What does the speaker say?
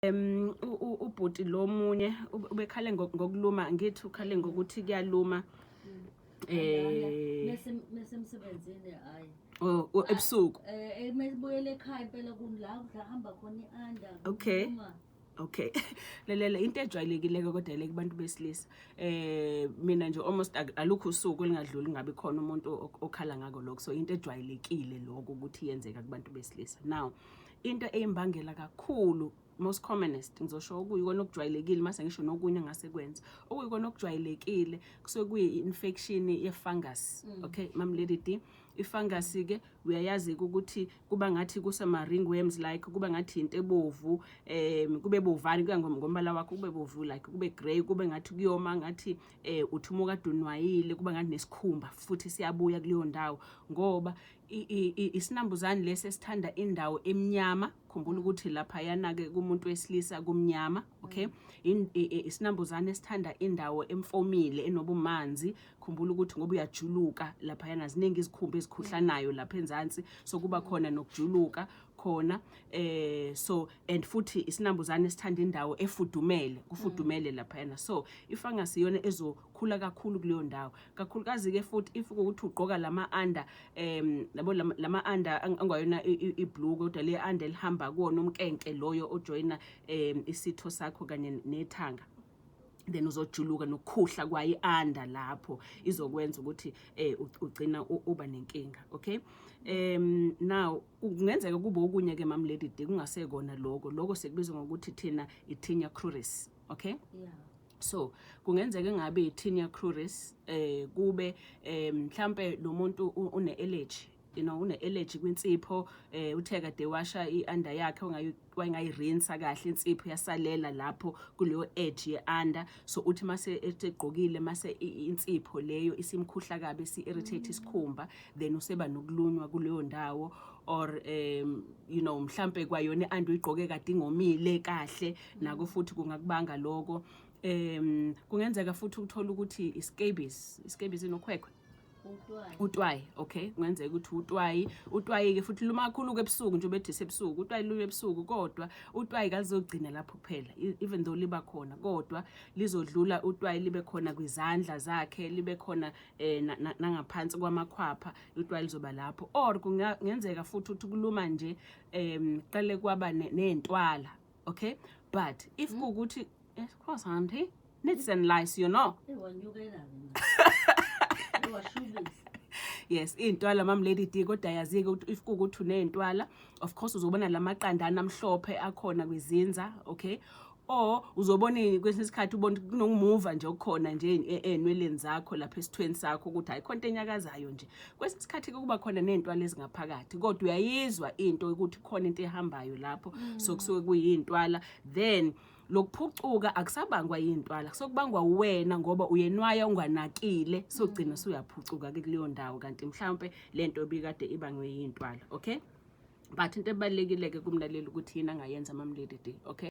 Ubhuti lo munye ubekhale ngokuluma, ngithi ukhale ngokuthi kuyaluma. Mese emsebenzini, hayi. Oh, ebusuku. Mesibuyele ekhaya impela kula hamba khona i-under. Okay. Okay. Lalela, into ejwayelekile kodwa le kubantu besilisa. Mina nje almost alukho usuku elingadluli ngabe khona umuntu okhala ngako lokho. So into ejwayelekile lokho ukuthi yenzeka kubantu besilisa. Now, into eyimbangela kakhulu, most commonest, ngizosho okuyikona okujwayelekile, mase ngisho nokunye ngase kwenza. Okuyikona okujwayelekile kusuke kuyi-infection ye-fungus. Okay, Mam Lady D. I-fungus ke uyayazi ukuthi kuba ngathi kusama ringworms, like kuba ngathi into ebovu, kube bovani, kuya ngombala wakho, kube bovu, like kube grey, kube ngathi kuyoma, ngathi uthi uma kade unwayile, kuba ngathi nesikhumba futhi siyabuya kuleyo ndawo, ngoba isinambuzane lesi esithanda indawo emnyama. Khumbula ukuthi lapha yana ke kumuntu wesilisa kumnyama, okay? Isinambuzane esithanda indawo emfomile, enobumanzi. Khumbula ukuthi ngoba uyajuluka lapha yana, ziningi izikhumba ezikhuhlanayo lapha enzansi, so kuba khona nokujuluka khona. So and futhi isinambuzane esithanda indawo efudumele, kufudumele lapha yana, so ifungus iyona ezokhula kakhulu kuleyo ndawo, kakhulukazi ke futhi if ukuthi ugqoka lama under, labo lama under angayona i-blue, kodwa le under elihamba kuwona umnkenke loyo ojoyina isitho sakho kanye nethanga, then uzojuluka nokukhuhla kwayo i-under lapho izokwenza ukuthi ugcina uba nenkinga, okay? Now kungenzeka kube okunye ke, Mam Lady D, kungasekona lokho. Lokho sekubizwa ngokuthi thina i-tinea cruris, okay? Yeah. So kungenzeka engabe i-tinea cruris, kube mhlambe lo muntu une allergy, une allergy kwinsipho. Uthe kade washa i-under yakhe, wangayirinsa kahle, insipho yasalela lapho kuleyo edge ye-under. So uthi mase egqokile, mase insipho leyo isimkhuhla kabi, isi-irritate isikhumba, then useba nokulunywa kuleyo ndawo. Or mhlambe kwayona i-under uyigqoke kade ingomile kahle, nako futhi kungakubanga lokho. Kungenzeka futhi uthola ukuthi iscabies, iscabies inokhwekhwe. Utwayi. Utwayi, okay, kungenzeka ukuthi utwayi. Utwayi ke futhi luma kakhulu ke ebusuku nje, ubethise ebusuku, utwayi lume ebusuku. Kodwa utwayi kalizogcina lapho kuphela, even though liba khona, kodwa lizodlula utwayi, libe khona kwizandla zakhe, libe khona nangaphansi kwamakhwapha, utwayi lizoba lapho. Or kungenzeka futhi ukuthi kuluma nje qale kwaba ney'ntwala, okay? But if kuwukuthi, of course, auntie, nits and lice. Wanyukela-ke manje. Washubisa. Yes, iy'ntwala, Mam Lady D. Kodwa yazike ukuthi if kuwukuthi uney'ntwala, of course uzobona lamaqandana amhlophe akhona kwizinza, okay? Or uzobona kwesinye isikhathi ubona kunokumuva nje okukhona nje ey'nweleni zakho lapha esithweni sakho, ukuthi ayikho into enyakazayo nje. Kwesinye isikhathi kuba khona ney'ntwala ezingaphakathi, kodwa uyayizwa into ukuthi khona into ehambayo lapho, so kusuke kuyiy'ntwala. Then lokuphucuka akusabangwa yintwala, sokubangwa wena, ngoba uyenwaya unganakile, sogcina suyaphucuka ke kuleyo ndawo, kanti mhlawumbe lento ibikade ibangwe yintwala, okay? But into ebalulekile ke kumlaleli ukuthi yini angayenza, Mam Lady D, okay?